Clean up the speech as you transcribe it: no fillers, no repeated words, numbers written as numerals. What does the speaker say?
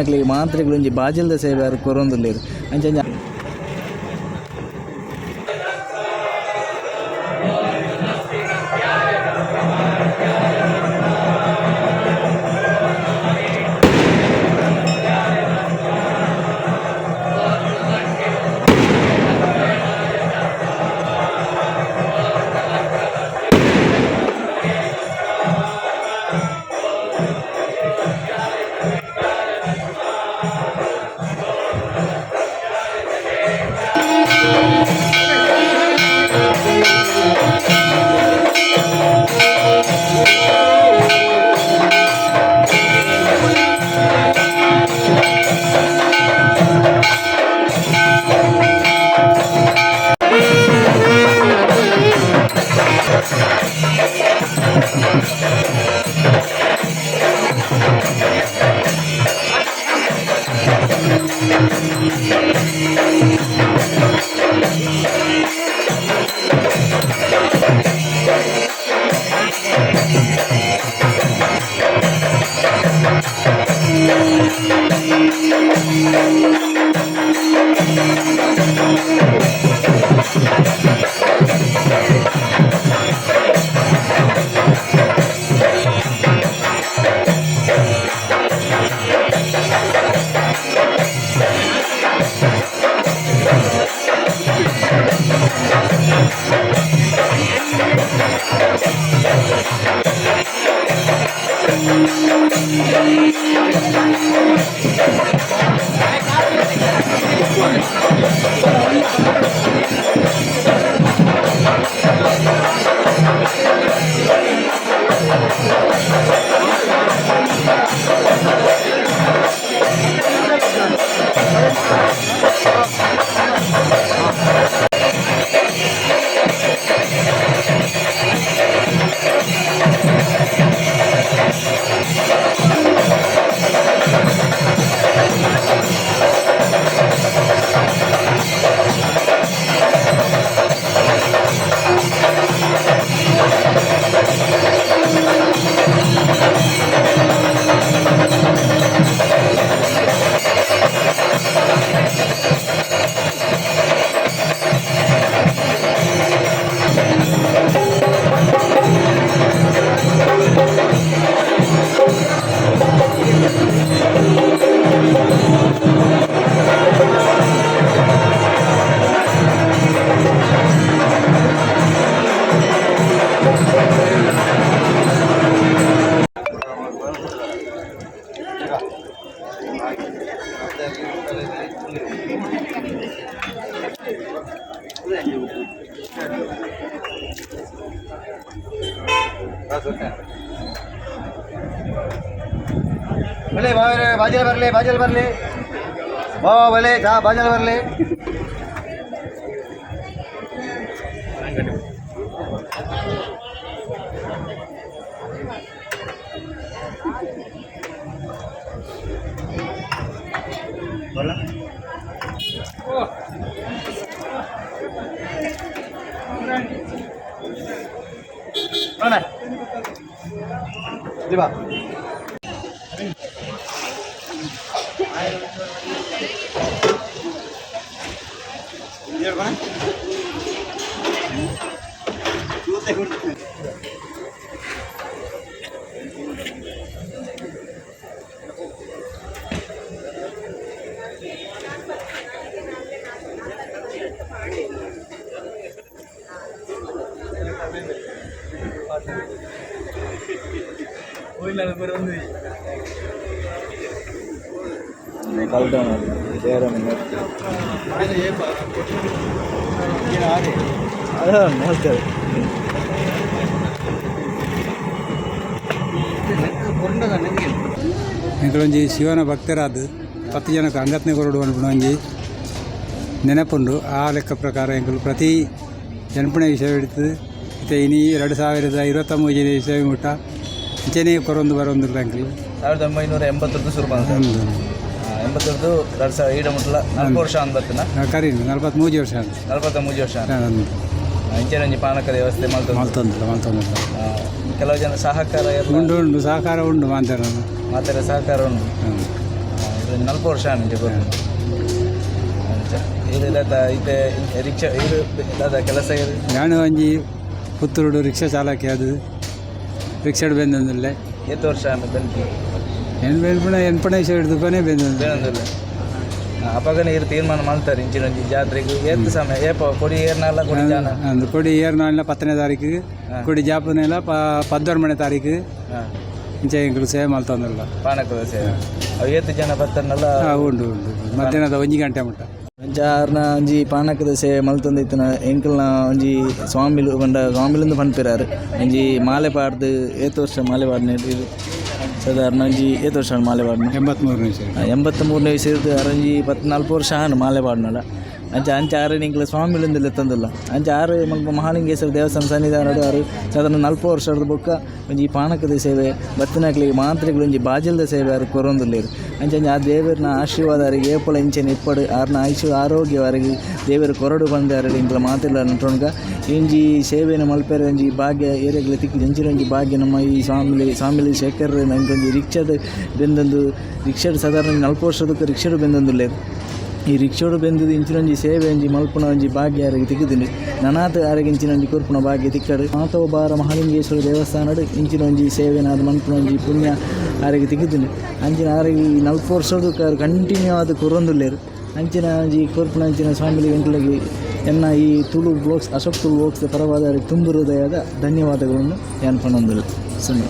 ಅಕ್ಲೆಗ್ ಮಾಂತ್ರಿಗಳು ಒಂಜಿ ಬಾಜೆಲ್ದ ಸೇವೆ ಆರ್ ಕೊರೊಂದುಲ್ಲೆರ್ ಅಂಚ ಬಲೆ ಬಾಜಲ್ ಬರಲಿ ಬಾಜಲ್ ಬರಲಿ ಬಾ ಬಲೆ ಚಾ ಬಾಜಲ್ ಬರಲಿ. ಬಾ. ನಮಸ್ಕಾರ. ಎಂಕಲೊಂಜಿ ಶಿವನ ಭಕ್ತರಾದ 10 ಜನಕ್ಕೆ ಅಂಗತ್ನೆ ಕೊರಡು ಅನ್ಪುನ ಒಂಜಿ ನೆನಪುಂಡು. ಆ ಲೆಕ್ಕ ಪ್ರಕಾರ ಎಂಕುಲು ಪ್ರತಿ ಎನ್ಪುಣೆ ವಿಷಯ ಹಿಡಿತದೆ. ಇತ್ತೆ ಇನಿ 2023ನೇ ವಿಷಯ ಮುಟ್ಟ ಅಂಚೆನೇ ಕೊರೊಂದು ಬರೊಂದುಲ್ಲ ಎಂಕುಲು. 1980ರ್ದು ಶುರು ಬಂದ. 80ರ್ದು 2000 ಈಡ ಮುಟ್ಲ 40 ವರ್ಷ ಅಂದ್ ಬರ್ತನ. ಕರೀನು 43 ವರ್ಷ ಅಂತ. 43 ವರ್ಷ ಅಂಚೆನೆ ಒಂಜಿ ಪಾನಕದ ವ್ಯವಸ್ಥೆ ಮಲ್ತೊಂದು. ಮಲ್ತೊಂದಿಲ್ಲ ಮಲ್ತೊಂದಿಲ್ಲ. ಕೆಲವು ಜನ ಸಹಕಾರ ಎಲ್ಲ ಉಂಡು ಉಂಡು, ಸಹಕಾರ ಉಂಡು ಮಾಂತರ. ಮಾತೆರ ಸಹಕಾರ ಉಂಡು. ಇದು ನಲ್ಪ ವರ್ಷ ಆಂಡ್ ಅಂಚ ಇದು ದಾದ ಇತ್ತೆ ರಿಕ್ಷಾ ಇದು ದಾದ ಕೆಲಸ ಇರು? ಯಾನು ಒಂಜಿ ಪುತ್ತೂರುಡು ರಿಕ್ಷಾ ಚಾಲಕಿ ಅದು ರಿಕ್ಷಾಡ್ ಬೆಂದೊಂದುಲ್ಲೆ. ಏತ್ ವರ್ಷ ಆಂಡ್ ಬೆನ್ಪಿ? ಏನು ಬೆನ್ಪುಣ ಎನ್ಪಣೆ ಹಿಡ್ದು ಪನೇ ಬೆಂದೊಂದು. ಬೇನೊಂದುಲ್ಲೆ. ಅಪಗನೆ ಇರು ತೀರ್ಮಾನ ಮಾಡ್ತಾರೆ ಇಂಚಿನ ಒಂಜಿ ಜಾತ್ರೆಗ್ ಏತ್ ಸಮಯ ಏಪ ಕೊಡಿ ಏರ್ನಲ್ಲ ಕೊಡಿ ಜಾನ? ಅಂದು ಕೊಡಿ ಏರ್ನಾಳಿನ 10ನೇ ತಾರೀಕು, ಕೊಡಿ ಜಾಪನೆಲ್ಲ 11ನೇ ತಾರೀಕು. ಇಂಚ ಎಂಕುಲು ಸೇವೆ ಮಲ್ತೊಂದುಲ್ಲ. ಪಾನಕದ ಸೇವೆ. ಅವು ಏತ್ ಜನ ಬತ್ತನ್ನಲ್ಲ? ಉಂಡು ಉಂಡು, ಮಧ್ಯಾಹ್ನದ 1 ಗಂಟೆ ಮುಟ್ಟ. ಅಂಚ ಆರ್ನ ಒಂಜಿ ಪಾನಕದ ಸೇವೆ ಮಲ್ತೊಂದು ಇತ್ತಿನ ಎಂಕಲ್ನ ಒಂಜಿ ಸ್ವಾಮಿಲು ಪಂಡ ಸ್ವಾಮಿಲುಂದು ಪನ್ಪಿರಾರು. ಒಂಜಿ ಮಾಲೆ ಪಾಡ್ದು ಏತ್ ವರ್ಷ ಮಾಲೆ ಪಾಡ್ನೆ ಇದು ಸಾಧಾರಣ ಒಂಜಿ ಏತ್ ವರ್ಷ ಮಾಲೆ ಪಾಡ್ನ? 83ನೇ ವಿಷಯ. 83ನೇ ವಯಸ್ಸಿರ್ದು ಅರಂಜಿ 14 ವರ್ಷ ಆನು ಮಾಲೆ ಪಾಡ್ನಲ್ಲ. ಅಂಚ ಅಂಚ ಆರು ಎಂಕ್ಲ ಸ್ವಾಮಿಲಿಂದ ಲೆತ್ತೊಂದುಲ್ಲ. ಅಂಚ ಆರು ಮಲ್ಪ ಮಹಾಲಿಂಗೇಶ್ವರ ದೇವಸ್ಥಾನ ಸನ್ನಿಧಾನಡು ಆರು ಸಾಧಾರಣ ನಲ್ಪ ವರ್ಷದ ಬೊಕ್ಕ ಒಂಜಿ ಪಾನಕದ ಸೇವೆ ಬತ್ತಿನಕ್ಲಿಗೆ ಮಾಂತ್ರಿಗಳು ಒಂಜಿ ಬಾಜಲ್ದ ಸೇವೆ ಆರು ಕೊರೊಂದುಲ್ಲೆರ್. ಅಂಚ ಅಂಚ ಆ ದೇವರ್ನ ಆಶೀರ್ವಾದ ಆರಿಗೆ ಏಪೊಲ ಇಂಚೆನೆ ಇಪ್ಪಡು, ಆರ್ನ ಆಯುಷ್ ಆರೋಗ್ಯ ಆರಿಗೆ ದೇವೆರ್ ಕೊರಡು ಬಂದಾರು ಎಂಕ್ಲ ಮಾತೆರ್ಲ ನಟೊನ್ಗ. ಇಂಜಿ ಸೇವೆಯನ್ನು ಮಲ್ಪೆರೆ ಒಂಜಿ ಭಾಗ್ಯ ಏರೆಗ್ಲ ತಿಕ್ಕಿ ಅಂಚಿನ ಒಂಜಿ ಭಾಗ್ಯ ನಮ್ಮ ಈ ಸ್ವಾಮಿಲಿ ಸ್ವಾಮಿಲಿ ಶೇಖರ್ ನಂಕೊಂಜಿ ರಿಕ್ಷಾದ ಬೆಂದೊಂದು ರಿಕ್ಷಾಡ್ ಸಾಧಾರಣ ನಲ್ಪ ವರ್ಷದಕ್ಕೆ ರಿಕ್ಷಾಡ್ ಬೆಂದೊಂದುಲ್ಲೆರ್. ಈ ರಿಕ್ಷೋಡು ಬೆಂದದು ಇಂಚಿನ ಒಂಜಿ ಸೇವೆ ಒಂಜಿ ಮಲ್ಪುನ ಒಂಜಿ ಭಾಗ್ಯ ಆರಿಗೆ ತಿಕ್ಕುದುಂಡು. ನನಾತ್ ಆರಿಗೆ ಇಂಚಿನ ಒಂಜಿ ಕೊರ್ಪುನ ಭಾಗ್ಯ ತಿಕ್ಕಡು. ಮಾತೋಬಾರ ಮಹಾಲಿಂಗೇಶ್ವರ ದೇವಸ್ಥಾನಡ್ ಇಂಚಿನ ಒಂಜಿ ಸೇವೆನಾದ್ ಮನ್ಪುನ ಒಂಜಿ ಪುಣ್ಯ ಆರಿಗೆ ತಿಕ್ಕುದುಂಡು. ಅಂಚಿನ ಆರಿಗೆ ಈ ನಲ್ಪ ವರ್ಷದ ಕಂಟಿನ್ಯೂ ಆದ್ ಕೊರೊಂದುಲ್ಲೆರ್. ಅಂಚಿನ ಒಂಜಿ ಕೊರ್ಪುನ ಅಂಚಿನ ಸ್ವಾಮಿಲಿ ಎಂಕ್ಲೆಗ್ ಎನ್ನ ಈ ತುಳು ಬ್ಲಾಗ್ಸ್ ಅಶೋಕ್ ತುಳು ಬ್ಲಾಗ್ಸ್ ಪರವಾದ ಆರಿಗೆ ತುಂಬು ಹೃದಯದ ಧನ್ಯವಾದಗಳನ್ನು ಯಾನ್ ಪನೊಂದುಲ್ಲೆ. ಸುಮ್ಮನೆ.